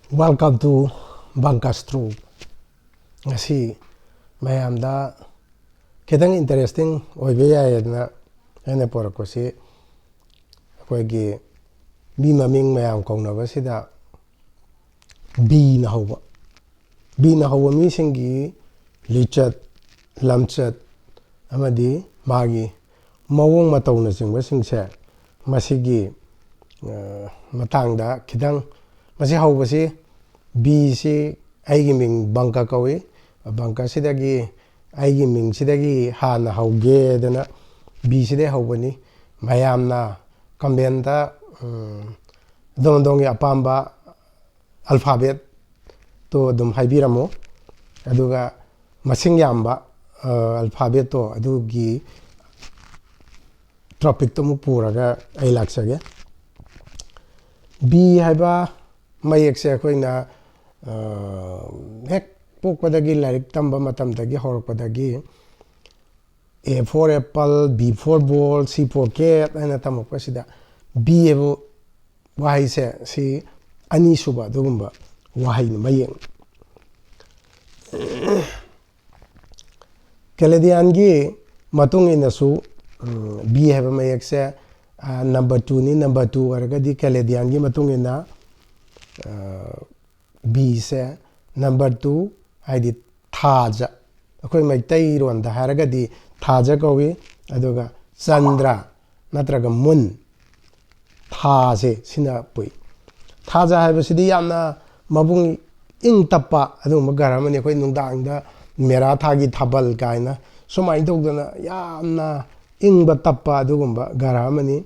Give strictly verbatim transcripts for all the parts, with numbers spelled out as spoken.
Welcome to Bunker's Truth. ꯉꯁꯤ ꯃꯌꯥꯝꯗ ꯈꯤꯇꯪ interesting ꯑꯣꯏꯕ ꯌꯥꯏꯗꯅ ꯑꯩꯅ ꯄꯣꯔꯛꯄꯁꯤ ꯑꯩꯈꯣꯏꯒꯤ ꯃꯤ ꯃꯃꯤꯡ ꯃꯌꯥꯝ ꯀꯧꯅꯕꯁꯤꯗ ꯕꯤꯅ ꯍꯧꯕ, ꯕꯤꯅ ꯍꯧꯕ ꯃꯤꯁꯤꯡꯒꯤ ꯂꯤꯆꯠ, ꯂꯝꯆꯠ ꯑꯃꯗꯤ ꯃꯥꯒꯤ ꯃꯑꯣꯡ ꯃꯇꯧꯅꯆꯤꯡꯕꯁꯤꯡꯁꯦ ꯃꯁꯤꯒꯤ, ꯑ, ꯃꯇꯥꯡꯗ ꯈꯤꯇꯪ, ꯃꯁꯤ ꯍꯧꯕꯁꯤ, ꯕꯤꯁꯤ ꯑꯩꯒꯤ ꯃꯤꯡ ꯕꯪꯀ ꯀꯧꯏ꯫ ꯕꯪꯀꯁꯤꯗꯒꯤ ꯑꯩꯒꯤ ꯃꯤꯡꯁꯤꯗꯒꯤ ꯍꯥꯟꯅ ꯍꯧꯒꯦꯗꯅ ꯕꯤꯁꯤꯗꯒꯤ ꯍꯧꯕꯅꯤ꯫ ꯃꯌꯥꯝꯅ ꯀꯃꯦꯟꯇ, ꯎꯝ, ꯑꯗꯣꯝ ꯑꯗꯣꯝꯒꯤ ꯑꯄꯥꯝꯕ alphabetꯇꯣ ꯑꯗꯨꯝ ꯍꯥꯏꯕꯤꯔꯝꯃꯨ, ꯑꯗꯨꯒ ꯃꯁꯤꯡ ꯌꯥꯝꯕ, ꯑ, alphabetꯇꯣ ꯑꯗꯨꯒꯤ topicꯇꯣ ꯑꯃꯨꯛ ꯄꯨꯔꯒ ꯑꯩ ꯂꯥꯛꯆꯒꯦ꯫ ꯕꯤ ꯍꯥꯏꯕ ꯃꯌꯦꯛꯁꯦ ꯑꯩꯈꯣꯏꯅ, ꯑ, ꯍꯦꯛ ꯄꯣꯛꯄꯗꯒꯤ, ꯂꯥꯏꯔꯤꯛ ꯇꯝꯕ ꯃꯇꯝꯗꯒꯤ ꯍꯧꯔꯛꯄꯗꯒꯤ A for apple, B for ball, C for cat ꯍꯥꯏꯅ ꯇꯝꯃꯛꯄꯁꯤꯗ ꯕꯤ ꯍꯥꯏꯕ ꯋꯥꯍꯩꯁꯦ ꯁꯤ ꯑꯅꯤꯁꯨꯕ ꯑꯗꯨꯒꯨꯝꯕ ꯋꯥꯍꯩꯅꯤ, ꯃꯌꯦꯛꯅꯤ꯫ ꯀꯦꯂꯦꯗꯤꯌꯥꯟꯒꯤ ꯃꯇꯨꯡ ꯏꯟꯅꯁꯨ, ꯎꯝ, ꯕꯤ ꯍꯥꯏꯕ ꯃꯌꯦꯛꯁꯦ, ꯑ, number twoꯅꯤ꯫ Number two ꯑꯣꯏꯔꯒꯗꯤ ꯀꯦꯂꯦꯗꯤꯌꯥꯟꯒꯤ ꯃꯇꯨꯡ ꯏꯟꯅ, ꯑ, ꯕꯤꯁꯦ number two, ꯍꯥꯏꯗꯤ ꯊꯥꯖ, ꯑꯩꯈꯣꯏ ꯃꯩꯇꯩꯔꯣꯟꯗ ꯍꯥꯏꯔꯒꯗꯤ ꯊꯥꯖ ꯀꯧꯏ, ꯑꯗꯨꯒ ꯆꯟꯗ꯭ꯔ ꯅꯠꯇ꯭ꯔꯒ ꯃꯨꯟ, ꯊꯥꯁꯦ ꯁꯤꯅ ꯄꯨꯏ꯫ ꯊꯥꯖ ꯍꯥꯏꯕꯁꯤꯗꯤ ꯌꯥꯝꯅ ꯃꯕꯨꯡ ꯏꯪ ꯇꯞꯄ ꯑꯗꯨꯒꯨꯝꯕ ꯒ꯭ꯔꯍ ꯑꯃꯅꯤ꯫ ꯑꯩꯈꯣꯏ ꯅꯨꯡꯗꯥꯡꯗ ꯃꯦꯔꯥ ꯊꯥꯒꯤ ꯊꯥꯕꯜ ꯀꯥꯏꯅ ꯁꯨꯃꯥꯏꯅ ꯇꯧꯗꯅ ꯌꯥꯝꯅ ꯏꯪꯕ ꯇꯞꯄ ꯑꯗꯨꯒꯨꯝꯕ ꯒ꯭ꯔꯍ ꯑꯃꯅꯤ꯫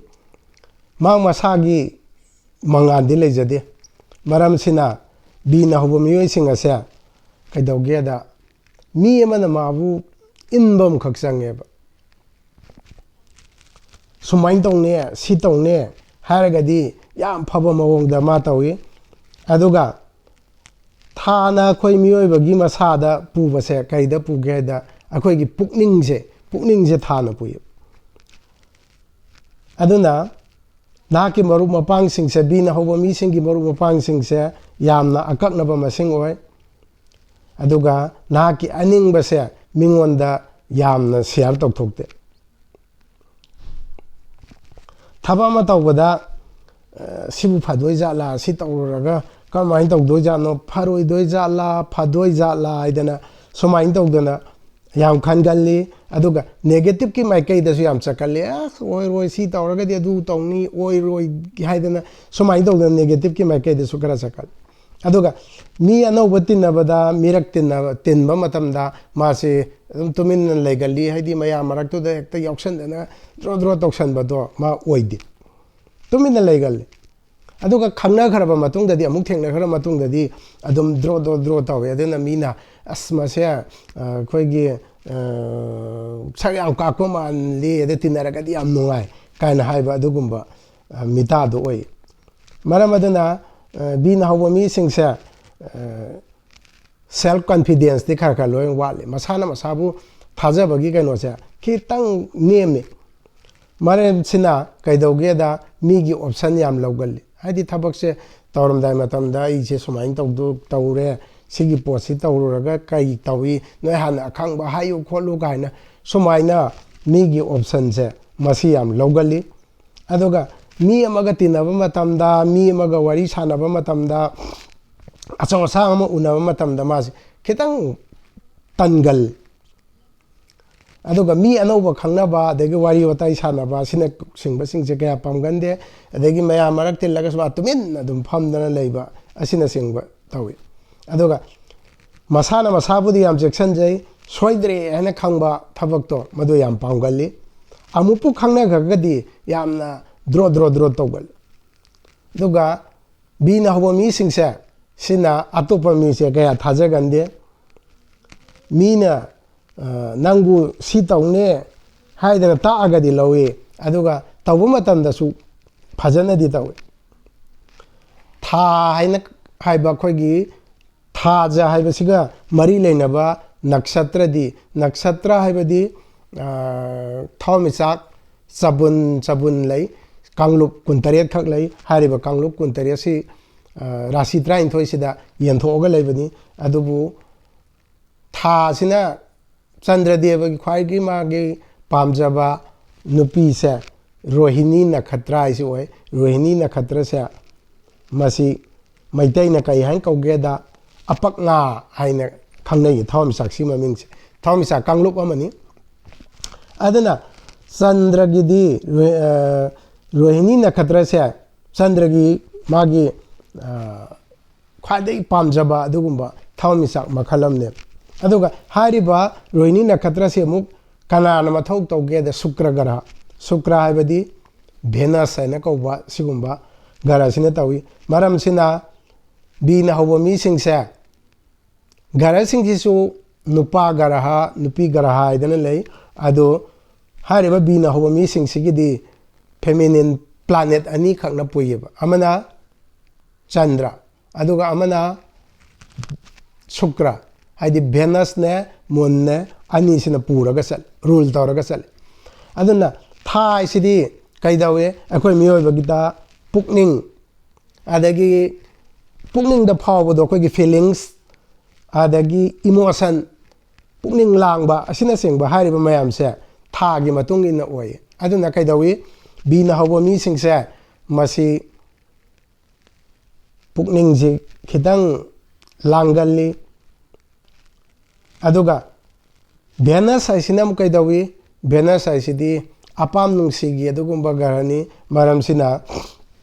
ꯃꯍꯥꯛ ꯃꯁꯥꯒꯤ ꯃꯉꯥꯜꯗꯤ ꯂꯩꯖꯗꯦ꯫ ꯃꯔꯝꯁꯤꯅ ꯕꯤꯅ ꯍꯧꯕ ꯃꯤꯑꯣꯏꯁꯤꯡ ꯑꯁꯦ ꯀꯩꯗꯧꯒꯦꯗ, ꯃꯤ ꯑꯃꯅ ꯃꯥꯕꯨ ꯏꯟꯕ ꯑꯃꯈꯛ ꯆꯪꯉꯦꯕ꯫ ꯁꯨꯃꯥꯏꯅ ꯇꯧꯅꯦ, ꯁꯤ ꯇꯧꯅꯦ ꯍꯥꯏꯔꯒꯗꯤ ꯌꯥꯝ ꯐꯕ ꯃꯑꯣꯡꯗ ꯃꯥ ꯇꯧꯏ꯫ ꯑꯗꯨꯒ ꯊꯥꯅ ꯑꯩꯈꯣꯏ ꯃꯤꯑꯣꯏꯕꯒꯤ ꯃꯁꯥꯗ ꯄꯨꯕꯁꯦ ꯀꯩꯗ ꯄꯨꯒꯦ ꯍꯥꯏꯗ, ꯑꯩꯈꯣꯏꯒꯤ ꯄꯨꯛꯅꯤꯡꯁꯦ, ꯄꯨꯛꯅꯤꯡꯁꯦ ꯊꯥꯅ ꯄꯨꯏ꯫ ꯑꯗꯨꯅ ꯅꯍꯥꯛꯀꯤ ꯃꯔꯨꯞ ꯃꯄꯥꯡꯁꯤꯡꯁꯦ, ꯕꯤꯅ ꯍꯧꯕ ꯃꯤꯁꯤꯡꯒꯤ ꯃꯔꯨꯞ ꯃꯄꯥꯡꯁꯤꯡꯁꯦ ꯌꯥꯝꯅ ꯑꯀꯛꯅꯕ ꯃꯁꯤꯡ ꯑꯣꯏ꯫ ꯑꯗꯨꯒ ꯅꯍꯥꯛꯀꯤ ꯑꯅꯤꯡꯕꯁꯦ ꯃꯤꯉꯣꯟꯗ ꯌꯥꯝꯅ ꯁꯤꯌꯥꯔ ꯇꯧꯊꯣꯛꯇꯦ꯫ ꯊꯕꯛ ꯑꯃ ꯇꯧꯕꯗ, "ꯑ, ꯁꯤꯕꯨ ꯐꯗꯣꯏ ꯖꯥꯠꯂꯥ? ꯁꯤ ꯇꯧꯔꯨꯔꯒ ꯀꯔꯝꯍꯥꯏꯅ ꯇꯧꯗꯣꯏ ꯖꯥꯠꯅꯣ? ꯐꯔꯣꯏꯗꯣꯏ ꯖꯥꯠꯂꯥ? ꯐꯗꯣꯏ ꯖꯥꯠꯂꯥ?" ꯍꯥꯏꯗꯅ ꯁꯨꯃꯥꯏꯅ ꯇꯧꯗꯅ ꯌꯥꯝ ꯈꯟꯒꯜꯂꯤ꯫ ꯑꯗꯨꯒ ꯅꯦꯒꯦꯇꯤꯞꯀꯤ ꯃꯥꯏꯀꯩꯗꯁꯨ ꯌꯥꯝ ꯆꯠꯀꯜꯂꯤ꯫ "ꯑꯁ, ꯑꯣꯏꯔꯣꯏ, ꯁꯤ ꯇꯧꯔꯒꯗꯤ ꯑꯗꯨ ꯇꯧꯅꯤ, ꯑꯣꯏꯔꯣꯏ" ꯍꯥꯏꯗꯅ ꯁꯨꯃꯥꯏꯅ ꯇꯧꯗꯅ ꯅꯦꯒꯦꯇꯤꯞꯀꯤ ꯃꯥꯏꯀꯩꯗꯁꯨ ꯈꯔ ꯆꯠꯀꯜꯂꯤ꯫ ꯑꯗꯨꯒ ꯃꯤ ꯑꯅꯧꯕ ꯇꯤꯟꯅꯕꯗ, ꯃꯤꯔꯛ ꯇꯤꯟꯅꯕ, ꯇꯤꯟꯕ ꯃꯇꯝꯗ ꯃꯥꯁꯤ ꯑꯗꯨꯝ ꯇꯨꯃꯤꯟꯅ ꯂꯩꯒꯜꯂꯤ, ꯍꯥꯏꯗꯤ ꯃꯌꯥꯝ ꯃꯔꯛꯇꯨꯗ ꯍꯦꯛꯇ ꯌꯥꯎꯁꯟꯗꯅ ꯗ꯭ꯔꯣ ꯗ꯭ꯔꯣ ꯇꯧꯁꯟꯕꯗꯣ ꯃꯥ ꯑꯣꯏꯗꯦ, ꯇꯨꯃꯤꯟꯅ ꯂꯩꯒꯜꯂꯤ꯫ ꯑꯗꯨꯒ ꯈꯪꯅꯈ꯭ꯔꯕ ꯃꯇꯨꯡꯗꯗꯤ, ꯑꯃꯨꯛ ꯊꯦꯡꯅꯈ꯭ꯔ ꯃꯇꯨꯡꯗꯗꯤ ꯑꯗꯨꯝ ꯗ꯭ꯔꯣ ꯗ꯭ꯔꯣ ꯗ꯭ꯔꯣ ꯇꯧꯋꯦ꯫ ꯑꯗꯨꯅ ꯃꯤꯅ, "ꯑꯁ, ꯃꯁꯦ, ꯑ, ꯑꯩꯈꯣꯏꯒꯤ, ꯑ, ꯁꯛ ꯌꯥꯝ ꯀꯥꯛꯄ ꯃꯥꯜꯂꯤ, ꯑꯗ ꯇꯤꯟꯅꯔꯒꯗꯤ ꯌꯥꯝ ꯅꯨꯡꯉꯥꯏ" ꯀꯥꯏꯅ ꯍꯥꯏꯕ ꯑꯗꯨꯒꯨꯝꯕ, ꯑ, ꯃꯤꯇꯥꯗꯣ ꯑꯣꯏ꯫ ꯃꯔꯝ ꯑꯗꯨꯅ, ꯑ, ꯕꯤꯅ ꯍꯧꯕ ꯃꯤꯁꯤꯡꯁꯦ, ꯑ, ꯁꯦꯜꯐ ꯀꯟꯐꯤꯗꯦꯟꯁꯇꯤ ꯈꯔ ꯈꯔ ꯂꯣꯏ ꯋꯥꯠꯂꯤ꯫ ꯃꯁꯥꯅ ꯃꯁꯥꯕꯨ ꯊꯥꯖꯕꯒꯤ ꯀꯩꯅꯣꯁꯦ ꯈꯤꯇꯪ ꯅꯦꯝꯃꯤ꯫ ꯃꯔꯝꯁꯤꯅ ꯀꯩꯗꯧꯒꯦꯗ, ꯃꯤꯒꯤ ꯑꯣꯞꯁꯟ ꯌꯥꯝ ꯂꯧꯒꯜꯂꯤ꯫ ꯍꯥꯏꯗꯤ ꯊꯕꯛꯁꯦ ꯇꯧꯔꯝꯗꯥꯏ ꯃꯇꯝꯗ, "ꯑꯩꯁꯦ ꯁꯨꯃꯥꯏꯅ ꯇꯧꯗꯨ-, ꯇꯧꯔꯦ, ꯁꯤꯒꯤ ꯄꯣꯠꯁꯤ ꯇꯧꯔꯨꯔꯒ ꯀꯔꯤ ꯇꯧꯏ, ꯅꯣꯏ ꯍꯥꯟꯅ ꯑꯈꯪꯕ ꯍꯥꯏꯌꯨ ꯈꯣꯠꯂꯨ" ꯀꯥꯏꯅ ꯁꯨꯃꯥꯏꯅ ꯃꯤꯒꯤ ꯑꯣꯞꯁꯟꯁꯦ ꯃꯁꯤ ꯌꯥꯝ ꯂꯧꯒꯜꯂꯤ꯫ ꯑꯗꯨꯒ ꯃꯤ ꯑꯃꯒ ꯇꯤꯟꯅꯕ ꯃꯇꯝꯗ, ꯃꯤ ꯑꯃꯒ ꯋꯥꯔꯤ ꯁꯥꯟꯅꯕ ꯃꯇꯝꯗ, ꯑꯆꯧ ꯑꯁꯥꯡ ꯑꯃ ꯎꯅꯕ ꯃꯇꯝꯗ ꯃꯥꯁꯦ ꯈꯤꯇꯪ ꯇꯟꯒꯜ꯫ ꯑꯗꯨꯒ ꯃꯤ ꯑꯅꯧꯕ ꯈꯪꯅꯕ, ꯑꯗꯒꯤ ꯋꯥꯔꯤ ꯋꯥꯇꯥꯏ ꯁꯥꯟꯅꯕ, ꯑꯁꯤꯅꯆꯤꯡꯕꯁꯤꯡꯁꯦ ꯀꯌꯥ ꯄꯥꯝꯒꯟꯗꯦ꯫ ꯑꯗꯒꯤ ꯃꯌꯥꯝ ꯃꯔꯛ ꯇꯤꯜꯂꯒꯁꯨ ꯃꯥ ꯇꯨꯃꯤꯟꯅ ꯑꯗꯨꯝ ꯐꯝꯗꯅ ꯂꯩꯕ ꯑꯁꯤꯅꯆꯤꯡꯕ ꯇꯧꯏ꯫ ꯑꯗꯨꯒ ꯃꯁꯥꯅ ꯃꯁꯥꯕꯨꯗꯤ ꯌꯥꯝ ꯆꯦꯛꯁꯤꯟꯖꯩ, ꯁꯣꯏꯗ꯭ꯔꯦ ꯍꯥꯏꯅ ꯈꯪꯕ ꯊꯕꯛꯇꯣ ꯃꯗꯨ ꯌꯥꯝ ꯄꯥꯝꯒꯜꯂꯤ꯫ ꯑꯃꯨꯛꯄꯨ ꯈꯪꯅꯈ꯭ꯔꯒꯗꯤ ꯌꯥꯝꯅ ꯗ꯭ꯔꯣ ꯗ꯭ꯔꯣ ꯗ꯭ꯔꯣ ꯇꯧꯒꯜꯂꯤ꯫ ꯑꯗꯨꯒ ꯕꯤꯅ ꯍꯧꯕ ꯃꯤꯁꯤꯡꯁꯦ, ꯁꯤꯅ ꯑꯇꯣꯞꯄ ꯃꯤꯁꯦ ꯀꯌꯥ ꯊꯥꯖꯒꯟꯗꯦ꯫ ꯃꯤꯅ, ꯑ, "ꯅꯪꯕꯨ ꯁꯤ ꯇꯧꯅꯦ" ꯍꯥꯏꯗꯅ ꯇꯥꯛꯑꯒꯗꯤ ꯂꯧꯏ, ꯑꯗꯨꯒ ꯇꯧꯕ ꯃꯇꯝꯗꯁꯨ ꯐꯖꯅꯗꯤ ꯇꯧꯏ꯫ ꯊꯥ ꯍꯥꯏꯅ, ꯍꯥꯏꯕ ꯑꯩꯈꯣꯏꯒꯤ ꯊꯥꯖ ꯍꯥꯏꯕꯁꯤꯒ ꯃꯔꯤ ꯂꯩꯅꯕ ꯅꯛꯁꯇ꯭ꯔꯗꯤ, ꯅꯛꯁꯇ꯭ꯔ ꯍꯥꯏꯕꯗꯤ, ꯑ, ꯊꯋꯥꯟꯃꯤꯆꯥꯛ ꯆꯕꯨꯟ ꯆꯕꯨꯟ ꯂꯩ, ꯀꯥꯡꯂꯨꯞ ꯀꯨꯟꯇꯔꯦꯠ ꯈꯛ ꯂꯩ꯫ ꯍꯥꯏꯔꯤꯕ ꯀꯥꯡꯂꯨꯞ ꯀꯨꯟꯇꯔꯦꯠꯁꯤ ꯑ, ꯔꯥꯁꯤ ꯇꯔꯥꯅꯤꯊꯣꯏꯁꯤꯗ ꯌꯦꯟꯊꯣꯛꯑꯒ ꯂꯩꯕꯅꯤ꯫ ꯑꯗꯨꯕꯨ ꯊꯥꯁꯤꯅ ꯆꯟꯗ꯭ꯔꯗꯦꯕꯒꯤ ꯈ꯭ꯋꯥꯏꯒꯤ ꯃꯥꯒꯤ ꯄꯥꯝꯖꯕ ꯅꯨꯄꯤꯁꯦ ꯔꯣꯍꯤꯅꯤ ꯅꯈꯇ꯭ꯔ ꯍꯥꯏꯁꯤ ꯑꯣꯏ꯫ ꯔꯣꯍꯤꯅꯤ ꯅꯈꯇ꯭ꯔꯁꯦ ꯃꯁꯤ ꯃꯩꯇꯩꯅ ꯀꯔꯤ ꯍꯥꯏꯅ ꯀꯧꯒꯦꯗ, ꯑꯄꯛꯉꯥ ꯍꯥꯏꯅ ꯈꯪꯅꯩ ꯊꯋꯥꯟꯃꯤꯆꯥꯛꯁꯤ ꯃꯃꯤꯡꯁꯦ꯫ ꯊꯋꯥꯟꯃꯤꯆꯥꯛ ꯀꯥꯡꯂꯨꯞ ꯑꯃꯅꯤ꯫ ꯑꯗꯨꯅ ꯆꯟꯗ꯭ꯔꯒꯤꯗꯤ ꯔꯣ-, ꯑ, ꯔꯣꯍꯤꯅꯤ ꯅꯈꯇ꯭ꯔꯁꯦ ꯆꯟꯗ꯭ꯔꯒꯤ ꯃꯥꯒꯤ, ꯑ, ꯈ꯭ꯋꯥꯏꯗꯒꯤ ꯄꯥꯝꯖꯕ ꯑꯗꯨꯒꯨꯝꯕ ꯊꯋꯥꯟꯃꯤꯆꯥꯛ ꯃꯈꯜ ꯑꯃꯅꯦꯕ꯫ ꯑꯗꯨꯒ ꯍꯥꯏꯔꯤꯕ ꯔꯣꯍꯤꯅꯤ ꯅꯈꯇ꯭ꯔꯁꯤ ꯑꯃꯨꯛ ꯀꯅꯥꯅ ꯃꯊꯧ ꯇꯧꯒꯦꯗ ꯁꯨꯀ꯭ꯔ ꯒ꯭ꯔꯍ, ꯁꯨꯀ꯭ꯔ ꯍꯥꯏꯕꯗꯤ ꯚꯦꯅꯁ ꯍꯥꯏꯅ ꯀꯧꯕ ꯁꯤꯒꯨꯝꯕ ꯒ꯭ꯔꯍꯁꯤꯅ ꯇꯧꯏ꯫ ꯃꯔꯝꯁꯤꯅ ꯕꯤꯅ ꯍꯧꯕ ꯃꯤꯁꯤꯡꯁꯦ, ꯒ꯭ꯔꯍꯁꯤꯡꯁꯤꯁꯨ ꯅꯨꯄꯥ ꯒ꯭ꯔꯍ, ꯅꯨꯄꯤ ꯒ꯭ꯔꯍ ꯍꯥꯏꯗꯅ ꯂꯩ꯫ ꯑꯗꯨ ꯍꯥꯏꯔꯤꯕ ꯕꯤꯅ ꯍꯧꯕ ꯃꯤꯁꯤꯡꯁꯤꯒꯤꯗꯤ ꯐꯦꯃꯤꯅꯤꯟ ꯄ꯭ꯂꯥꯅꯦꯠ ꯑꯅꯤꯈꯛꯅ ꯄꯨꯏꯌꯦꯕ꯫ ꯑꯃꯅ ꯆꯟꯗ꯭ꯔ, ꯑꯗꯨꯒ ꯑꯃꯅ ꯁꯨꯀ꯭ꯔ, ꯍꯥꯏꯗꯤ ꯚꯦꯅꯁꯅꯦ, ꯃꯨꯟꯅꯦ, ꯑꯅꯤꯁꯤꯅ ꯄꯨꯔꯒ ꯆꯠꯂꯦ, ꯔꯨꯜ ꯇꯧꯔꯒ ꯆꯠꯂꯦ꯫ ꯑꯗꯨꯅ ꯊꯥ ꯍꯥꯏꯁꯤꯗꯤ ꯀꯩꯗꯧꯏ? ꯑꯩꯈꯣꯏ ꯃꯤꯑꯣꯏꯕꯒꯤꯗ ꯄꯨꯛꯅꯤꯡ, ꯑꯗꯒꯤ ꯄꯨꯛꯅꯤꯡꯗ ꯐꯥꯎꯕꯗꯣ, ꯑꯩꯈꯣꯏꯒꯤ ꯐꯤꯂꯤꯡꯁ, ꯑꯗꯒꯤ ꯏꯃꯣꯁꯟ, ꯄꯨꯛꯅꯤꯡ ꯂꯥꯡꯕ ꯑꯁꯤꯅꯆꯤꯡꯕ ꯍꯥꯏꯔꯤꯕ ꯃꯌꯥꯝꯁꯦ ꯊꯥꯒꯤ ꯃꯇꯨꯡ ꯏꯟꯅ ꯑꯣꯏꯌꯦ꯫ ꯑꯗꯨꯅ ꯀꯩꯗꯧꯏ? ꯕꯤꯅ ꯍꯧꯕ ꯃꯤꯁꯤꯡꯁꯦ ꯃꯁꯤ ꯄꯨꯛꯅꯤꯡꯁꯤ ꯈꯤꯇꯪ ꯂꯥꯡꯒꯜꯂꯤ꯫ ꯑꯗꯨꯒ ꯚꯦꯅꯁ ꯍꯥꯏꯁꯤꯅ ꯑꯃꯨꯛ ꯀꯩꯗꯧꯏ? ꯚꯦꯅꯁ ꯍꯥꯏꯁꯤꯗꯤ ꯑꯄꯥꯝ ꯅꯨꯡꯁꯤꯒꯤ ꯑꯗꯨꯒꯨꯝꯕ ꯒ꯭ꯔꯍꯅꯤ꯫ ꯃꯔꯝꯁꯤꯅ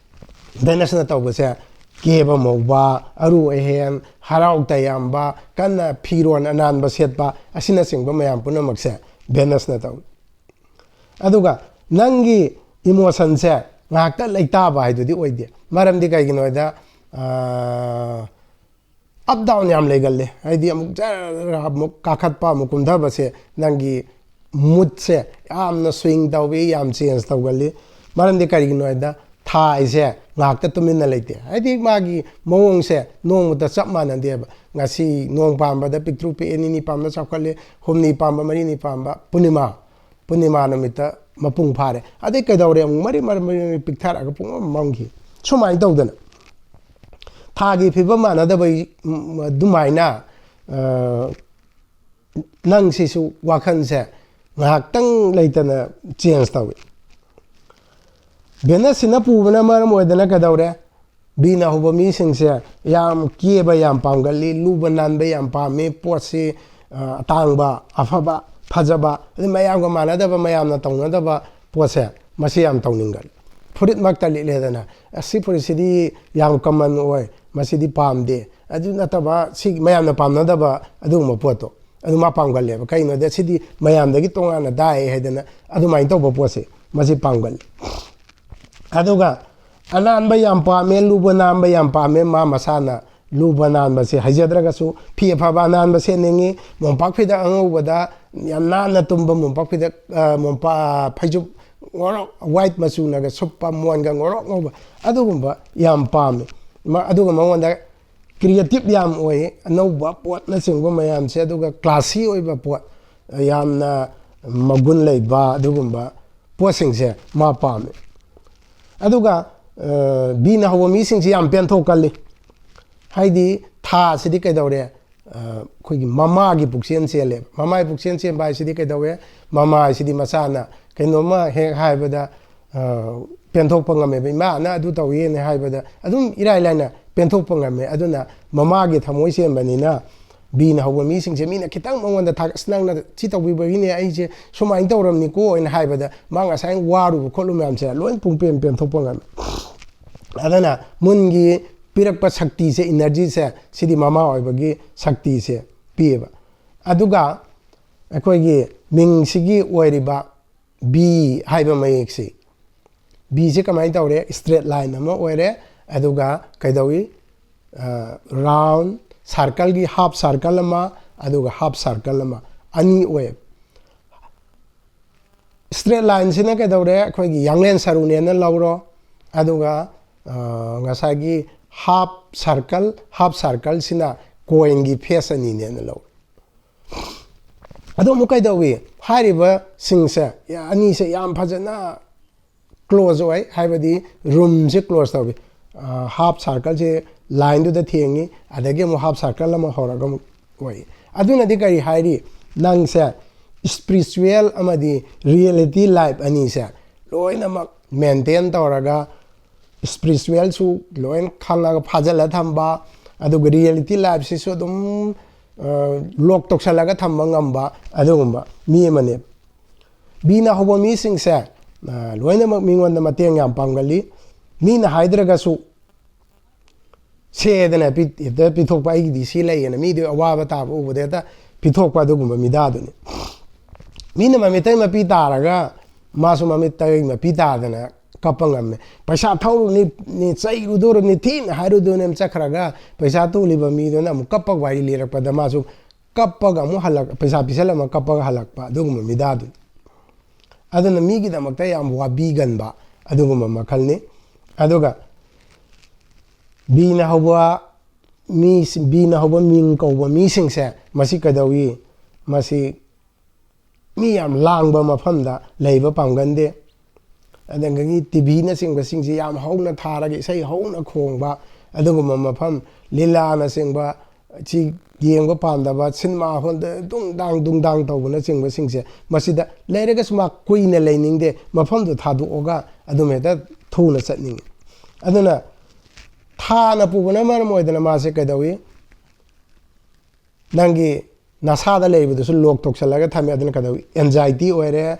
ꯚꯦꯅꯁꯅ ꯇꯧꯕꯁꯦ ꯀꯦꯕ ꯃꯧꯕ, ꯑꯔꯨ ꯑꯍꯦꯟ, ꯍꯔꯥꯎ ꯇꯌꯥꯝꯕ, ꯀꯟꯅ ꯐꯤꯔꯣꯟ ꯑꯅꯥꯟꯕ ꯁꯦꯠꯄ, ꯑꯁꯤꯅꯆꯤꯡꯕ ꯃꯌꯥꯝ ꯄꯨꯝꯅꯃꯛꯁꯦ ꯚꯦꯅꯁꯅ ꯇꯧꯏ꯫ ꯑꯗꯨꯒ ꯅꯪꯒꯤ ꯏꯃꯣꯁꯟꯁꯦ ꯉꯥꯏꯍꯥꯛꯇ ꯂꯩꯇꯥꯕ ꯍꯥꯏꯗꯨꯗꯤ ꯑꯣꯏꯗꯦ꯫ ꯃꯔꯝꯗꯤ ꯀꯩꯒꯤꯅꯣ ꯍꯥꯏꯗ, ꯑꯞ ꯗꯥꯎꯟ ꯌꯥꯝ ꯂꯩꯒꯜꯂꯦ꯫ ꯍꯥꯏꯗꯤ ꯑꯃꯨꯛ ꯖꯔ ꯑꯃꯨꯛ ꯀꯥꯈꯠꯄ, ꯑꯃꯨꯛ ꯀꯨꯝꯊꯕꯁꯦ ꯅꯪꯒꯤ ꯃꯨꯠꯁꯦ ꯌꯥꯝꯅ ꯁ꯭ꯋꯤꯡ ꯇꯧꯏ, ꯌꯥꯝ ꯆꯦꯟꯖ ꯇꯧꯒꯜꯂꯤ꯫ ꯃꯔꯝꯗꯤ ꯀꯔꯤꯒꯤꯅꯣ ꯍꯥꯏꯗ, ꯊꯥ ꯍꯥꯏꯁꯦ ꯉꯥꯏꯍꯥꯛꯇ ꯇꯨꯃꯤꯟꯅ ꯂꯩꯇꯦ꯫ ꯍꯥꯏꯗꯤ ꯃꯥꯒꯤ ꯃꯑꯣꯡꯁꯦ ꯅꯣꯡꯃꯇ ꯆꯞ ꯃꯥꯟꯅꯗꯦꯕ꯫ ꯉꯁꯤ ꯅꯣꯡ ꯄꯥꯟꯕꯗ ꯄꯤꯛꯇ꯭ꯔꯨ ꯄꯤꯛꯑꯦ, ꯅꯤꯅꯤ ꯄꯥꯟꯕꯗ ꯆꯥꯎꯈꯠꯂꯦ, ꯍꯨꯝꯅꯤ ꯄꯥꯟꯕ, ꯃꯔꯤꯅꯤ ꯄꯥꯟꯕ, ꯄꯨꯔꯅꯤꯃꯥ, ꯄꯨꯔꯅꯤꯃꯥ ꯅꯨꯃꯤꯠꯇ ꯃꯄꯨꯡ ꯐꯥꯔꯦ꯫ ꯑꯗꯩ ꯀꯩꯗꯧꯔꯦ? ꯑꯃꯨꯛ ꯃꯔꯤ ꯃꯔꯤ ꯃꯔꯤ ꯃꯔꯤ ꯄꯤꯛꯊꯔꯛꯑꯒ ꯄꯨꯡꯃꯝ ꯃꯝꯈꯤ꯫ ꯁꯨꯃꯥꯏꯅ ꯇꯧꯗꯅ ꯊꯥꯒꯤ ꯐꯤꯕꯝ ꯃꯥꯟꯅꯗꯕ ꯑꯗꯨꯃꯥꯏꯅ ꯅꯪꯁꯤꯁꯨ ꯋꯥꯈꯜꯁꯦ ꯉꯥꯏꯍꯥꯛꯇꯪ ꯂꯩꯇꯅ ꯆꯦꯟꯖ ꯇꯧꯏ꯫ ꯚꯦꯅꯁꯁꯤꯅ ꯄꯨꯕꯅ ꯃꯔꯝ ꯑꯣꯏꯗꯅ ꯀꯩꯗꯧꯔꯦ? ꯕꯤꯅ ꯍꯧꯕ ꯃꯤꯁꯤꯡꯁꯦ ꯌꯥꯝ ꯀꯦꯕ ꯌꯥꯝ ꯄꯥꯝꯒꯜꯂꯤ, ꯂꯨꯕ ꯅꯥꯟꯕ ꯌꯥꯝ ꯄꯥꯝꯃꯤ, ꯄꯣꯠꯁꯤ ꯑꯇꯥꯡꯕ, ꯑꯐꯕ, ꯐꯖꯕ, ꯑꯗꯩ ꯃꯌꯥꯝꯒ ꯃꯥꯟꯅꯗꯕ, ꯃꯌꯥꯝꯅ ꯇꯧꯅꯗꯕ ꯄꯣꯠꯁꯦ ꯃꯁꯤ ꯌꯥꯝ ꯇꯧꯅꯤꯡꯒꯜꯂꯤ꯫ ꯐꯨꯔꯤꯠꯃꯛꯇ ꯂꯤꯠꯂꯦꯗꯅ, ꯑꯁꯤ ꯐꯨꯔꯤꯠꯁꯤꯗꯤ ꯌꯥꯝ ꯀꯃꯟ ꯑꯣꯏ, ꯃꯁꯤꯗꯤ ꯄꯥꯝꯗꯦ, ꯑꯗꯨ ꯅꯠꯇꯕ ꯁꯤ ꯃꯌꯥꯝꯅ ꯄꯥꯝꯅꯗꯕ ꯑꯗꯨꯒꯨꯝꯕ ꯄꯣꯠꯇꯣ ꯑꯗꯨ ꯃꯥ ꯄꯥꯝꯒꯜꯂꯦꯕ꯫ ꯀꯩꯒꯤꯅꯣꯗ ꯁꯤꯗꯤ ꯃꯌꯥꯝꯗꯒꯤ ꯇꯣꯉꯥꯟꯅ ꯇꯥꯏ ꯍꯥꯏꯗꯅ ꯑꯗꯨꯃꯥꯏꯅ ꯇꯧꯕ ꯄꯣꯠꯁꯦ ꯃꯁꯤ ꯄꯥꯝꯒꯜꯂꯤ꯫ ꯑꯗꯨꯒ ꯑꯅꯥꯟꯕ ꯌꯥꯝ ꯄꯥꯝꯃꯦ, ꯂꯨꯕ ꯅꯥꯟꯕ ꯌꯥꯝ ꯄꯥꯝꯃꯦ꯫ ꯃꯥ ꯃꯁꯥꯅ ꯂꯨꯕ ꯅꯥꯟꯕꯁꯦ ꯍꯩꯖꯗ꯭ꯔꯒꯁꯨ ꯐꯤ ꯑꯐꯕ ꯑꯅꯥꯟꯕ ꯁꯦꯠꯅꯤꯡꯉꯤ, ꯃꯣꯝꯄꯥꯛ ꯐꯤꯗꯛ ꯑꯉꯧꯕꯗ ꯌꯥꯝ ꯅꯥꯟꯅ ꯇꯨꯝꯕ, ꯃꯣꯝꯄꯥꯛ ꯐꯤꯗꯛ, ꯃꯣꯝꯄꯥꯛ, ꯐꯩꯖꯨꯞ ꯉꯧꯔꯣꯛ ꯋꯥꯏꯠ ꯃꯆꯨꯅꯒ ꯁꯨꯞꯄ, ꯃꯣꯟꯒ ꯉꯧꯔꯣꯛ ꯉꯧꯕ, ꯑꯗꯨꯒꯨꯝꯕ ꯌꯥꯝ ꯄꯥꯝꯃꯤ꯫ ꯑꯗꯨꯒ ꯃꯉꯣꯟꯗ ꯀ꯭ꯔꯤꯌꯦꯇꯤꯞ ꯌꯥꯝ ꯑꯣꯏ, ꯑꯅꯧꯕ ꯄꯣꯠꯅꯆꯤꯡꯕ ꯃꯌꯥꯝꯁꯦ, ꯑꯗꯨꯒ ꯀ꯭ꯂꯥꯁꯤ ꯑꯣꯏꯕ ꯄꯣꯠ, ꯌꯥꯝꯅ ꯃꯒꯨꯟ ꯂꯩꯕ ꯑꯗꯨꯒꯨꯝꯕ ꯄꯣꯠꯁꯤꯡꯁꯦ ꯃꯥ ꯄꯥꯝꯃꯤ꯫ ꯑꯗꯨꯒ ꯕꯤꯅ ꯍꯧꯕ ꯃꯤꯁꯤꯡꯁꯤ ꯌꯥꯝ ꯄꯦꯟꯊꯣꯛꯀꯜꯂꯤ꯫ ꯍꯥꯏꯗꯤ ꯊꯥꯁꯤꯗꯤ ꯀꯩꯗꯧꯔꯦ? ꯑꯩꯈꯣꯏꯒꯤ ꯃꯃꯥꯒꯤ ꯄꯨꯛꯆꯦꯜ ꯆꯦꯜꯂꯦꯕ꯫ ꯃꯃꯥꯒꯤ ꯄꯨꯛꯆꯦꯜ ꯆꯦꯟꯕ ꯍꯥꯏꯁꯤꯗꯤ ꯀꯩꯗꯧꯋꯦ? ꯃꯃꯥ ꯍꯥꯏꯁꯤꯗꯤ ꯃꯆꯥꯅ ꯀꯩꯅꯣꯝꯃ ꯍꯦꯛ ꯍꯥꯏꯕꯗ ꯄꯦꯟꯊꯣꯛꯄ ꯉꯝꯃꯦꯕ꯫ ꯏꯃꯥꯅ ꯑꯗꯨ ꯇꯧꯋꯦꯅ ꯍꯥꯏꯕꯗ ꯑꯗꯨꯝ ꯏꯔꯥꯏ ꯂꯥꯏꯅ ꯄꯦꯟꯊꯣꯛꯄ ꯉꯝꯃꯦ꯫ ꯑꯗꯨꯅ ꯃꯃꯥꯒꯤ ꯊꯃꯣꯏ ꯆꯦꯟꯕꯅꯤꯅ ꯕꯤꯅ ꯍꯧꯕ ꯃꯤꯁꯤꯡꯁꯦ ꯃꯤꯅ ꯈꯤꯇꯪ ꯃꯉꯣꯟꯗ ꯊꯥꯒꯠ, "ꯑꯁ, ꯅꯪꯅ ꯁꯤ ꯇꯧꯕꯤꯕꯒꯤꯅꯦ ꯑꯩꯁꯦ ꯁꯨꯃꯥꯏꯅ ꯇꯧꯔꯝꯅꯤꯀꯣ" ꯍꯥꯏꯅ ꯍꯥꯏꯕꯗ ꯃꯥ ꯉꯁꯥꯏ ꯋꯥꯔꯨꯕ ꯈꯣꯠꯂꯨꯕ ꯃꯌꯥꯝꯁꯦ ꯂꯣꯏ ꯄꯨꯡꯄꯦꯟ ꯄꯦꯟꯊꯣꯛꯄ ꯉꯝꯃꯦ꯫ ꯑꯗꯨꯅ ꯃꯨꯟꯒꯤ ꯄꯤꯔꯛꯄ ꯁꯛꯇꯤꯁꯦ, ꯏꯅꯔꯖꯤꯁꯦ, ꯁꯤꯗꯤ ꯃꯃꯥ ꯑꯣꯏꯕꯒꯤ ꯁꯛꯇꯤꯁꯦ ꯄꯤꯌꯦꯕ꯫ ꯑꯗꯨꯒ ꯑꯩꯈꯣꯏꯒꯤ ꯃꯤꯡꯁꯤꯒꯤ ꯑꯣꯏꯔꯤꯕ ꯕꯤ ꯍꯥꯏꯕ ꯃꯌꯦꯛꯁꯤ, ꯕꯤꯁꯤ ꯀꯃꯥꯏꯅ ꯇꯧꯔꯦ? ꯏꯁꯇ꯭ꯔꯦꯠ ꯂꯥꯏꯟ ꯑꯃ ꯑꯣꯏꯔꯦ꯫ ꯑꯗꯨꯒ ꯀꯩꯗꯧꯏ? ꯔꯥꯎꯟ ꯁꯥꯔꯀꯜꯒꯤ ꯍꯥꯞ ꯁꯥꯔꯀꯜ ꯑꯃ, ꯑꯗꯨꯒ ꯍꯥꯞ ꯁꯥꯔꯀꯜ ꯑꯃ, ꯑꯅꯤ ꯑꯣꯏꯌꯦꯕ꯫ ꯏꯁꯇ꯭ꯔꯦꯠ ꯂꯥꯏꯟꯁꯤꯅ ꯀꯩꯗꯧꯔꯦ? ꯑꯩꯈꯣꯏꯒꯤ ꯌꯥꯡꯂꯦꯟ ꯁꯔꯨꯅꯦꯅ ꯂꯧꯔꯣ꯫ ꯑꯗꯨꯒ ꯉꯁꯥꯏꯒꯤ ꯍꯥꯞ ꯁꯥꯔꯀꯜ, ꯍꯥꯞ ꯁꯥꯔꯀꯜꯁꯤꯅ ꯀꯣꯏꯟꯒꯤ ꯐꯦꯁ ꯑꯅꯤꯅꯦꯅ ꯂꯧꯔꯣ꯫ ꯑꯗꯣ ꯑꯃꯨꯛ ꯀꯩꯗꯧꯏ? ꯍꯥꯏꯔꯤꯕꯁꯤꯡꯁꯦ ꯑꯅꯤꯁꯦ ꯌꯥꯝ ꯐꯖꯅ ꯀ꯭ꯂꯣꯖ ꯑꯣꯏ, ꯍꯥꯏꯕꯗꯤ ꯔꯨꯝꯁꯦ ꯀ꯭ꯂꯣꯖ ꯇꯧꯏ꯫ ꯍꯥꯞ ꯁꯥꯔꯀꯜꯁꯦ line ꯗꯨꯗ ꯊꯦꯡꯉꯤ, ꯑꯗꯒꯤ ꯑꯃꯨꯛ half circle ꯑꯃ ꯍꯧꯔꯒ ꯑꯃꯨꯛ ꯑꯣꯏ꯫ ꯑꯗꯨꯅꯗꯤ ꯀꯔꯤ ꯍꯥꯏꯔꯤ? ꯅꯪꯁꯦ spiritual ꯑꯃꯗꯤ reality life ꯑꯅꯤꯁꯦ ꯂꯣꯏꯅꯃꯛ maintain ꯇꯧꯔꯒ, spiritual ꯁꯨ ꯂꯣꯏꯅ ꯈꯪꯉꯒ ꯐꯥꯖꯤꯜꯂ ꯊꯝꯕ, ꯑꯗꯨꯒ reality life ꯁꯤꯁꯨ ꯑꯗꯨꯝ, ꯑ, lock ꯇꯧꯁꯜꯂꯒ ꯊꯝꯕ ꯉꯝꯕ ꯑꯗꯨꯒꯨꯝꯕ ꯃꯤ ꯑꯃꯅꯦꯕ꯫ ꯕꯤꯅ ꯍꯧꯕ ꯃꯤꯁꯤꯡꯁꯦ, ꯑ, ꯂꯣꯏꯅꯃꯛ ꯃꯤꯉꯣꯟꯗ ꯃꯇꯦꯡ ꯌꯥꯝ ꯄꯥꯡꯒꯜꯂꯤ꯫ ꯃꯤꯅ ꯍꯥꯏꯗ꯭ꯔꯒꯁꯨ ꯁꯦꯗꯅ ꯄꯤ-, ꯍꯦꯛꯇ ꯄꯤꯊꯣꯛꯄ, "ꯑꯩꯒꯤꯗꯤ ꯁꯤ ꯂꯩꯌꯦꯅ", ꯃꯤꯗꯨꯒꯤ ꯑꯋꯥꯕ ꯇꯥꯕ ꯎꯕꯗ ꯍꯦꯛꯇ ꯄꯤꯊꯣꯛꯄ ꯑꯗꯨꯒꯨꯝꯕ ꯃꯤꯗꯥꯗꯨꯅꯤ꯫ ꯃꯤꯅ ꯃꯃꯤꯠꯇꯩ ꯃꯄꯤ ꯇꯥꯔꯒ ꯃꯥꯁꯨ ꯃꯃꯤꯠꯇꯩ ꯃꯄꯤ ꯇꯥꯗꯅ ꯀꯞꯄ ꯉꯝꯃꯦ꯫ ꯄꯩꯁꯥ ꯊꯧꯔꯨꯅꯤ, ꯅꯤ, ꯆꯩꯔꯨꯗꯣꯔꯨꯅꯤ, ꯊꯤꯅ ꯍꯥꯏꯔꯨꯗꯣꯏꯅꯦ ꯆꯠꯈ꯭ꯔꯒ, ꯄꯩꯁꯥ ꯇꯣꯜꯂꯤꯕ ꯃꯤꯗꯨꯅ ꯑꯃꯨꯛ ꯀꯞꯄ ꯋꯥꯔꯤ ꯂꯤꯔꯛꯄꯗ ꯃꯥꯁꯨ ꯀꯞꯄꯒ ꯑꯃꯨꯛ ꯍꯜꯂꯛ-, ꯄꯩꯁꯥ ꯄꯤꯁꯜꯂꯝꯃꯒ ꯀꯞꯄꯒ ꯍꯜꯂꯛꯄ ꯑꯗꯨꯒꯨꯝꯕ ꯃꯤꯗꯥꯗꯨꯅꯤ꯫ ꯑꯗꯨꯅ ꯃꯤꯒꯤꯗꯃꯛꯇ ꯌꯥꯝ ꯋꯥꯕꯤꯒꯟꯕ ꯑꯗꯨꯒꯨꯝꯕ ꯃꯈꯜꯅꯤ꯫ ꯑꯗꯨꯒ ꯕꯤꯅ ꯍꯧꯕ ꯃꯤ, ꯕꯤꯅ ꯍꯧꯕ ꯃꯤꯡ ꯀꯧꯕ ꯃꯤꯁꯤꯡꯁꯦ ꯃꯁꯤ ꯀꯩꯗꯧꯏ? ꯃꯁꯤ ꯃꯤ ꯌꯥꯝ ꯂꯥꯡꯕ ꯃꯐꯝꯗ ꯂꯩꯕ ꯄꯥꯝꯒꯟꯗꯦ꯫ ꯑꯗꯒꯤ ꯇꯤ ꯚꯤꯅꯆꯤꯡꯕꯁꯤꯡꯁꯤ ꯌꯥꯝ ꯍꯧꯅ ꯊꯥꯔꯒ ꯏꯁꯩ ꯍꯧꯅ ꯈꯣꯡꯕ ꯑꯗꯨꯒꯨꯝꯕ ꯃꯐꯝ, ꯂꯤꯂꯥꯅꯆꯤꯡꯕ ꯁꯤ ꯌꯦꯡꯕ ꯄꯥꯝꯗꯕ, ꯁꯤꯅꯦꯃꯥ ꯍꯣꯜꯗ ꯗꯨꯡꯗꯥꯡ ꯗꯨꯡꯗꯥꯡ ꯇꯧꯕꯅꯆꯤꯡꯕꯁꯤꯡꯁꯦ, ꯃꯁꯤꯗ ꯂꯩꯔꯒꯁꯨ ꯃꯥ ꯀꯨꯏꯅ ꯂꯩꯅꯤꯡꯗꯦ, ꯃꯐꯝꯗꯨ ꯊꯥꯗꯣꯛꯑꯒ ꯑꯗꯨꯝ ꯍꯦꯛꯇ ꯊꯨꯅ ꯆꯠꯅꯤꯡꯉꯤ꯫ ꯑꯗꯨꯅ ꯊꯥꯅ ꯄꯨꯕꯅ ꯃꯔꯝ ꯑꯣꯏꯗꯅ ꯃꯥꯁꯦ ꯀꯩꯗꯧꯏ? ꯅꯪꯒꯤ ꯅꯁꯥꯗ ꯂꯩꯕꯗꯨꯁꯨ lock ꯇꯧꯁꯜꯂꯒ ꯊꯝꯃꯦ꯫ ꯑꯗꯨꯅ ꯀꯩꯗꯧꯏ? Anxiety ꯑꯣꯏꯔꯦ,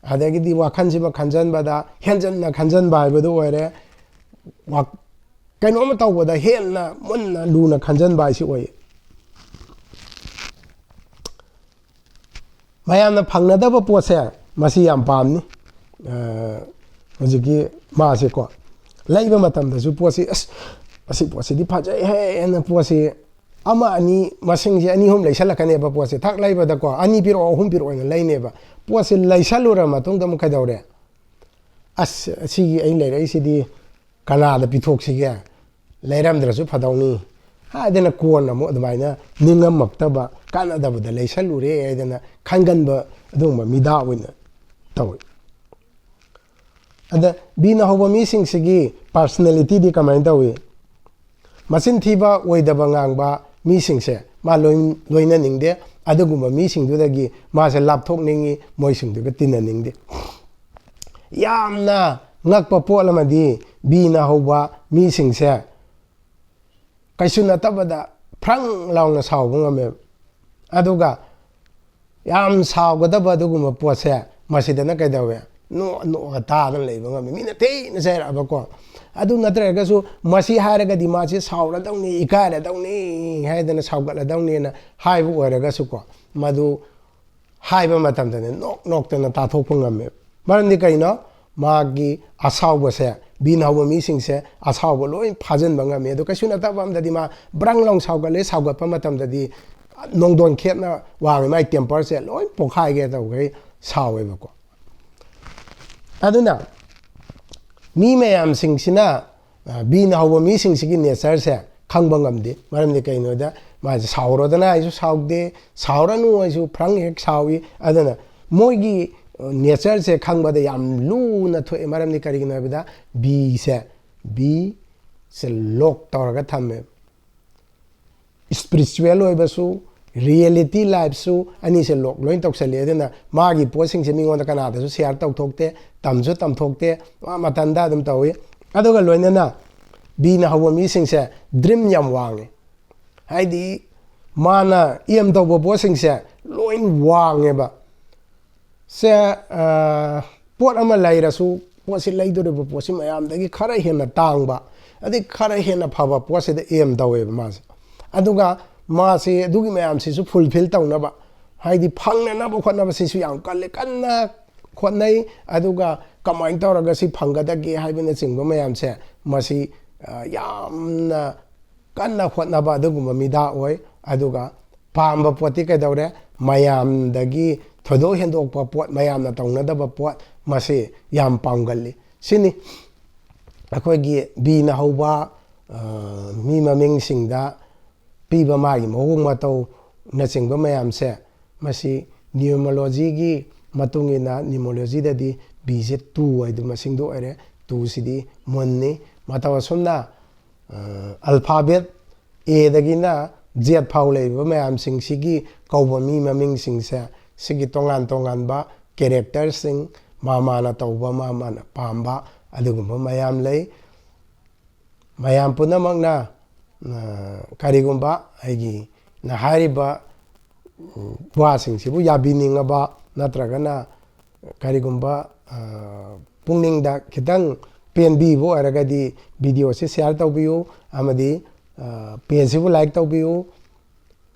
ꯑꯗꯒꯤꯗꯤ ꯋꯥꯈꯜꯁꯤꯃ ꯈꯟꯖꯟꯕꯗ ꯍꯦꯟꯖꯟꯅ ꯈꯟꯖꯟꯕ ꯍꯥꯏꯕꯗꯨ ꯑꯣꯏꯔꯦ꯫ ꯋꯥ-, ꯀꯩꯅꯣꯝꯃ ꯇꯧꯕꯗ ꯍꯦꯟꯅ ꯃꯨꯟꯅ ꯂꯨꯅ ꯈꯟꯖꯟꯕ ꯍꯥꯏꯁꯤ ꯑꯣꯏꯌꯦ꯫ ꯃꯌꯥꯝꯅ ꯐꯪꯅꯗꯕ ꯄꯣꯠꯁꯦ ꯃꯁꯤ ꯌꯥꯝ ꯄꯥꯝꯅꯤ꯫ ꯑ, ꯍꯧꯖꯤꯛꯀꯤ ꯃꯥꯁꯦꯀꯣ, ꯂꯩꯕ ꯃꯇꯝꯗꯁꯨ ꯄꯣꯠꯁꯤ, "ꯑꯁ, ꯑꯁꯤ ꯄꯣꯠꯁꯤꯗꯤ ꯐꯖꯩꯍꯦ" ꯍꯥꯏꯅ ꯄꯣꯠꯁꯤ ꯑꯃ ꯑꯅꯤ, ꯃꯁꯤꯡꯁꯦ ꯑꯅꯤ ꯑꯍꯨꯝ ꯂꯩꯁꯜꯂꯛꯀꯅꯦꯕ꯫ ꯄꯣꯠꯁꯦ ꯊꯛ ꯂꯩꯕꯗꯀꯣ, "ꯑꯅꯤ ꯄꯤꯔꯛꯑꯣ, ꯑꯍꯨꯝ ꯄꯤꯔꯛꯑꯣ" ꯍꯥꯏꯅ ꯂꯩꯅꯦꯕ꯫ ꯄꯣꯠꯁꯦ ꯂꯩꯁꯜꯂꯨꯔ ꯃꯇꯨꯡꯗ ꯑꯃꯨꯛ ꯀꯩꯗꯧꯔꯦ? "ꯑꯁ, ꯑꯁꯤꯒꯤ ꯑꯩ ꯂꯩꯔꯛꯏꯁꯤꯗꯤ ꯀꯅꯥꯗ ꯄꯤꯊꯣꯛꯁꯤꯒꯦ? ꯂꯩꯔꯝꯗ꯭ꯔꯁꯨ ꯐꯗꯧꯅꯤ" ꯍꯥꯏꯗꯅ ꯀꯣꯟꯅ ꯑꯃꯨꯛ ꯑꯗꯨꯃꯥꯏꯅ ꯅꯤꯡꯉꯝꯃꯛꯇꯕ, ꯀꯥꯟꯅꯗꯕꯗ ꯂꯩꯁꯜꯂꯨꯔꯦ ꯍꯥꯏꯗꯅ ꯈꯟꯒꯟꯕ ꯑꯗꯨꯒꯨꯝꯕ ꯃꯤꯗꯥ ꯑꯣꯏꯅ ꯇꯧꯏ꯫ ꯑꯗ ꯕꯤꯅ ꯍꯧꯕ ꯃꯤꯁꯤꯡꯁꯤꯒꯤ personality ꯗꯤ ꯀꯃꯥꯏꯅ ꯇꯧꯏ? ꯃꯆꯤꯟ ꯊꯤꯕ, ꯑꯣꯏꯗꯕ ꯉꯥꯡꯕ ꯃꯤꯁꯤꯡꯁꯦ ꯃꯥ ꯂꯣꯏ-, ꯂꯣꯏꯅꯅꯤꯡꯗꯦ꯫ ꯑꯗꯨꯒꯨꯝꯕ ꯃꯤꯁꯤꯡꯗꯨꯗꯒꯤ ꯃꯥꯁꯦ ꯂꯥꯞꯊꯣꯛꯅꯤꯡꯉꯤ, ꯃꯣꯏꯁꯤꯡꯗꯨꯒ ꯇꯤꯟꯅꯅꯤꯡꯗꯦ꯫ ꯌꯥꯝꯅ ꯉꯛꯄ ꯄꯣꯠ ꯑꯃꯗꯤ, ꯕꯤꯅ ꯍꯧꯕ ꯃꯤꯁꯤꯡꯁꯦ ꯀꯩꯁꯨ ꯅꯠꯇꯕꯗ ꯐ꯭ꯔꯪ ꯂꯥꯎꯅ ꯁꯥꯎꯕ ꯉꯝꯃꯦꯕ꯫ ꯑꯗꯨꯒ ꯌꯥꯝ ꯁꯥꯎꯒꯗꯕ ꯑꯗꯨꯒꯨꯝꯕ ꯄꯣꯠꯁꯦ ꯃꯁꯤꯗꯅ ꯀꯩꯗꯧꯋꯦ? ꯅꯣꯛꯑ ꯅꯣꯛꯑꯒ ꯇꯥꯗꯅ ꯂꯩꯕ ꯉꯝꯃꯤ, ꯃꯤꯅ ꯊꯤꯅ ꯆꯩꯔꯛꯑꯕꯀꯣ꯫ ꯑꯗꯨ ꯅꯠꯇ꯭ꯔꯒꯁꯨ ꯃꯁꯤ ꯍꯥꯏꯔꯒꯗꯤ ꯃꯥꯁꯤ ꯁꯥꯎꯔꯗꯧꯅꯤ, ꯏꯀꯥꯏꯔꯗꯧꯅꯤ ꯍꯥꯏꯗꯅ ꯁꯥꯎꯒꯠꯂꯗꯧꯅꯤꯅ ꯍꯥꯏꯕ ꯑꯣꯏꯔꯒꯁꯨꯀꯣ, ꯃꯗꯨ ꯍꯥꯏꯕ ꯃꯇꯝꯗꯅꯦ ꯅꯣꯛ ꯅꯣꯛꯇꯅ ꯇꯥꯊꯣꯛꯄ ꯉꯝꯃꯦꯕ꯫ ꯃꯔꯝꯗꯤ ꯀꯩꯅꯣ? ꯃꯥꯒꯤ ꯑꯁꯥꯎꯕꯁꯦ, ꯕꯤꯅ ꯍꯧꯕ ꯃꯤꯁꯤꯡꯁꯦ ꯑꯁꯥꯎꯕ ꯂꯣꯏ ꯐꯥꯖꯤꯟꯕ ꯉꯝꯃꯤ꯫ ꯑꯗꯣ ꯀꯩꯁꯨ ꯅꯠꯇꯕ ꯑꯝꯗꯗꯤ ꯃꯥ ꯕ꯭ꯔꯪ ꯂꯥꯎ ꯁꯥꯎꯒꯠꯂꯦ, ꯁꯥꯎꯒꯠꯄ ꯃꯇꯝꯗꯗꯤ ꯅꯣꯡꯗꯣꯟ ꯈꯦꯠꯅ ꯋꯥꯡꯉꯦ, ꯃꯥꯏ ꯇꯦꯝꯄꯔꯁꯦ ꯂꯣꯏ ꯄꯣꯛꯈꯥꯏꯒꯦ ꯇꯧꯈꯩ ꯁꯥꯎꯋꯦꯕꯀꯣ꯫ ꯑꯗꯨꯅ ꯃꯤ ꯃꯌꯥꯝꯁꯤꯡꯁꯤꯅ, ꯑ, ꯕꯤꯅ ꯍꯧꯕ ꯃꯤꯁꯤꯡꯁꯤꯒꯤ ꯅꯦꯆꯔꯁꯦ ꯈꯪꯕ ꯉꯝꯗꯦ꯫ ꯃꯔꯝꯗꯤ ꯀꯩꯅꯣꯗ, ꯃꯥꯁꯦ ꯁꯥꯎꯔꯣꯗꯅ ꯑꯩꯁꯨ ꯁꯥꯎꯗꯦ, ꯁꯥꯎꯔꯅꯨ ꯑꯩꯁꯨ ꯐ꯭ꯔꯪ ꯍꯦꯛ ꯁꯥꯎꯏ꯫ ꯑꯗꯨꯅ ꯃꯣꯏꯒꯤ, ꯑ, ꯅꯦꯆꯔꯁꯦ ꯈꯪꯕꯗ ꯌꯥꯝ ꯂꯨꯅ ꯊꯣꯛꯑꯦ꯫ ꯃꯔꯝꯗꯤ ꯀꯔꯤꯒꯤꯅꯣ ꯍꯥꯏꯕꯗ ꯕꯤꯁꯦ, ꯕꯤꯁꯦ ꯂꯣꯛ ꯇꯧꯔꯒ ꯊꯝꯃꯦ꯫ ꯏꯁꯄꯤꯔꯤꯆꯨꯋꯦꯜ ꯑꯣꯏꯕꯁꯨ, ꯔꯤꯌꯦꯂꯤꯇꯤ ꯂꯥꯏꯐꯁꯨ ꯑꯅꯤꯁꯦ ꯂꯣꯛ ꯂꯣꯏ ꯇꯧꯁꯜꯂꯤ꯫ ꯑꯗꯨꯅ ꯃꯥꯒꯤ ꯄꯣꯠꯁꯤꯡꯁꯦ ꯃꯤꯉꯣꯟꯗ ꯀꯅꯥꯗꯁꯨ ꯁꯤꯌꯥꯔ ꯇꯧꯊꯣꯛꯇꯦ, ꯇꯝꯁꯨ ꯇꯝꯊꯣꯛꯇꯦ, ꯃꯥ ꯃꯊꯟꯇ ꯑꯗꯨꯝ ꯇꯧꯏ꯫ ꯑꯗꯨꯒ ꯂꯣꯏꯅꯅ ꯕꯤꯅ ꯍꯧꯕ ꯃꯤꯁꯤꯡꯁꯦ ꯗ꯭ꯔꯤꯝ ꯌꯥꯝ ꯋꯥꯡꯉꯦ꯫ ꯍꯥꯏꯗꯤ ꯃꯥꯅ ꯑꯦꯝ ꯇꯧꯕ ꯄꯣꯠꯁꯤꯡꯁꯦ ꯂꯣꯏ ꯋꯥꯡꯉꯦꯕ꯫ ꯁꯦ, ꯑ, ꯄꯣꯠ ꯑꯃ ꯂꯩꯔꯁꯨ, ꯄꯣꯠꯁꯤ ꯂꯩꯗꯣꯔꯤꯕ ꯄꯣꯠꯁꯤ ꯃꯌꯥꯝꯗꯒꯤ ꯈꯔ ꯍꯦꯟꯅ ꯇꯥꯡꯕ, ꯑꯗꯩ ꯈꯔ ꯍꯦꯟꯅ ꯐꯕ ꯄꯣꯠꯁꯤꯗ ꯑꯦꯝ ꯇꯧꯋꯦꯕ ꯃꯥꯁꯦ꯫ ꯑꯗꯨꯒ ꯃꯥꯁꯦ ꯑꯗꯨꯒꯤ ꯃꯌꯥꯝꯁꯤꯁꯨ ꯐꯨꯜꯐꯤꯜ ꯇꯧꯅꯕ, ꯍꯥꯏꯗꯤ ꯐꯪꯅꯅꯕ ꯍꯣꯠꯅꯕꯁꯤꯁꯨ ꯌꯥꯝ ꯀꯜꯂꯦ, ꯀꯟꯅ ꯍꯣꯠꯅꯩ꯫ ꯑꯗꯨꯒ ꯀꯃꯥꯏꯅ ꯇꯧꯔꯒ ꯁꯤ ꯐꯪꯒꯗꯒꯦ ꯍꯥꯏꯕꯅꯆꯤꯡꯕ ꯃꯌꯥꯝꯁꯦ, ꯃꯁꯤ, ꯑ, ꯌꯥꯝꯅ ꯀꯟꯅ ꯍꯣꯠꯅꯕ ꯑꯗꯨꯒꯨꯝꯕ ꯃꯤꯗꯥ ꯑꯣꯏ꯫ ꯑꯗꯨꯒ ꯄꯥꯝꯕ ꯄꯣꯠꯇꯤ ꯀꯩꯗꯧꯔꯦ? ꯃꯌꯥꯝꯗꯒꯤ ꯊꯣꯏꯗꯣꯛ ꯍꯦꯟꯗꯣꯛꯄ ꯄꯣꯠ, ꯃꯌꯥꯝꯅ ꯇꯧꯅꯗꯕ ꯄꯣꯠ, ꯃꯁꯤ ꯌꯥꯝ ꯄꯥꯝꯒꯜꯂꯤ꯫ ꯁꯤꯅꯤ ꯑꯩꯈꯣꯏꯒꯤ ꯕꯤꯅ ꯍꯧꯕ, ꯑ, ꯃꯤ ꯃꯃꯤꯡꯁꯤꯡꯗ ꯄꯤꯕ ꯃꯥꯒꯤ ꯃꯑꯣꯡ ꯃꯇꯧꯅꯆꯤꯡꯕ ꯃꯌꯥꯝꯁꯦ, ꯃꯁꯤ ꯅ꯭ꯌꯨꯃꯣꯂꯣꯖꯤꯒꯤ ꯃꯇꯨꯡ ꯏꯟꯅ, ꯅ꯭ꯌꯨꯃꯣꯂꯣꯖꯤꯗꯗꯤ ꯕꯤꯁꯦ ꯇꯨ ꯍꯥꯏꯗꯨ ꯃꯁꯤꯡꯗꯣ ꯑꯣꯏꯔꯦ꯫ ꯇꯨꯁꯤꯗꯤ ꯃꯨꯟꯅꯤ꯫ ꯃꯇꯧ ꯑꯁꯨꯝꯅ ꯑ, alphabet A ꯗꯒꯤꯅ Z ꯐꯥꯎ ꯂꯩꯔꯤꯕ ꯃꯌꯥꯝꯁꯤꯡꯁꯤꯒꯤ ꯀꯧꯕ ꯃꯤ ꯃꯃꯤꯡꯁꯤꯡꯁꯦ, ꯁꯤꯒꯤ ꯇꯣꯉꯥꯟ ꯇꯣꯉꯥꯟꯕ characterꯁꯤꯡ, ꯃꯥ ꯃꯥꯅ ꯇꯧꯕ, ꯃꯥ ꯃꯥꯅ ꯄꯥꯝꯕ ꯑꯗꯨꯒꯨꯝꯕ ꯃꯌꯥꯝ ꯂꯩ꯫ ꯃꯌꯥꯝ ꯄꯨꯝꯅꯃꯛꯅ, ꯑ, ꯀꯔꯤꯒꯨꯝꯕ ꯑꯩꯒꯤꯅ ꯍꯥꯏꯔꯤꯕ, ꯎꯝ, ꯋꯥꯁꯤꯡꯁꯤꯕꯨ ꯌꯥꯕꯤꯅꯤꯡꯉꯕ ꯅꯠꯇ꯭ꯔꯒꯅ ꯀꯔꯤꯒꯨꯝꯕ, ꯑ, ꯄꯨꯛꯅꯤꯡꯗ ꯈꯤꯇꯪ ꯄꯦꯟꯕꯤꯕ ꯑꯣꯏꯔꯒꯗꯤ videoꯁꯤ share ꯇꯧꯕꯤꯌꯨ ꯑꯃꯗꯤ, ꯑ, pageꯁꯤꯕꯨ like ꯇꯧꯕꯤꯌꯨ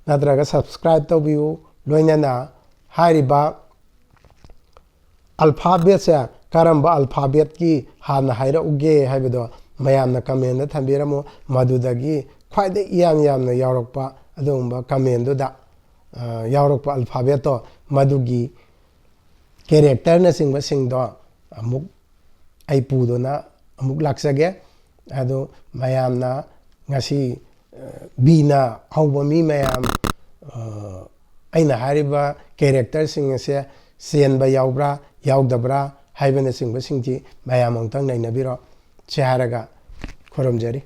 ꯅꯠꯇ꯭ꯔꯒ subscribe ꯇꯧꯕꯤꯌꯨ꯫ ꯂꯣꯏꯅꯅ ꯍꯥꯏꯔꯤꯕ alphabetꯁꯦ ꯀꯔꯝꯕ alphabetꯀꯤ ꯍꯥꯟꯅ ꯍꯥꯏꯔꯛꯎꯒꯦ ꯍꯥꯏꯕꯗꯣ ꯃꯌꯥꯝꯅ commentꯗ ꯊꯝꯕꯤꯔꯝꯃꯨ꯫ ꯃꯗꯨꯗꯒꯤ ꯈ꯭ꯋꯥꯏꯗꯒꯤ ꯏꯌꯥꯝ ꯌꯥꯝꯅ ꯌꯥꯎꯔꯛꯄ ꯑꯗꯨꯒꯨꯝꯕ commentꯗꯨꯗ, ꯑ, ꯌꯥꯎꯔꯛꯄ alphabetꯇꯣ, ꯃꯗꯨꯒꯤ characterꯅꯆꯤꯡꯕꯁꯤꯡꯗꯣ ꯑꯃꯨꯛ ꯑꯩ ꯄꯨꯗꯨꯅ ꯑꯃꯨꯛ ꯂꯥꯛꯆꯒꯦ꯫ ꯑꯗꯨ ꯃꯌꯥꯝꯅ ꯉꯁꯤ, ꯑ, Bꯅ ꯍꯧꯕ ꯃꯤ ꯃꯌꯥꯝ, ꯑ, ꯑꯩꯅ ꯍꯥꯏꯔꯤꯕ characterꯁꯤꯡ ꯑꯁꯦ ꯆꯦꯟꯕ ꯌꯥꯎꯕ꯭ꯔꯥ ꯌꯥꯎꯗꯕ꯭ꯔꯥ ꯍꯥꯏꯕꯅꯆꯤꯡꯕꯁꯤꯡꯁꯤ ꯃꯌꯥꯝ ꯑꯃꯨꯛꯇꯪ ꯅꯩꯅꯕꯤꯔꯣ꯫ ꯁꯤ ꯍꯥꯏꯔꯒ ꯈꯨꯔꯨꯝꯖꯔꯤ꯫